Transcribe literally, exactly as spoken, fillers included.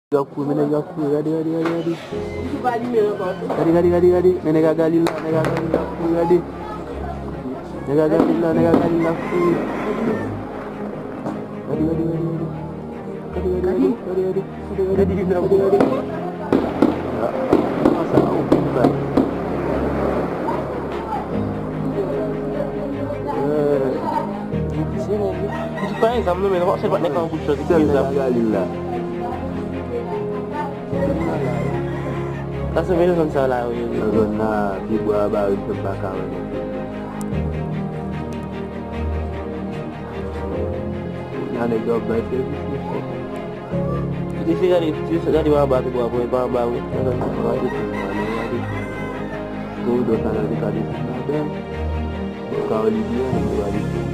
Nèg ap kouri, men nèg ap kouri, gade, gade, gade, gade. Gade, gade, gade, gade, men nèg a Galil la, nèg a Galil la ap kouri, gade. Nèg a Galil la, nèg a Galil la ap kouri. Gade, gade, gade, gade. Gade, gade, gade, gade, gade, gade, gade, gade, gade. Ah, sa a, ou konn bay. Eh. Li di se nèg, li di pa egzanp non, men se patnè k ap bout chòt, li di egzanp. Galil la. Sa se menm zòn sa la, wi. Nan zòn la, pye bwa a bare, m pa ka wè non. Nan nèg yo ap bay sèvis, mesye. Li se gade, li se gade anba tou bwa, pou pa anba, wi. Nan zòn sa. Gade tou, gade, gade. Koridò sa la, li ka desann ladan. Ou ka wè li byen, li va desann.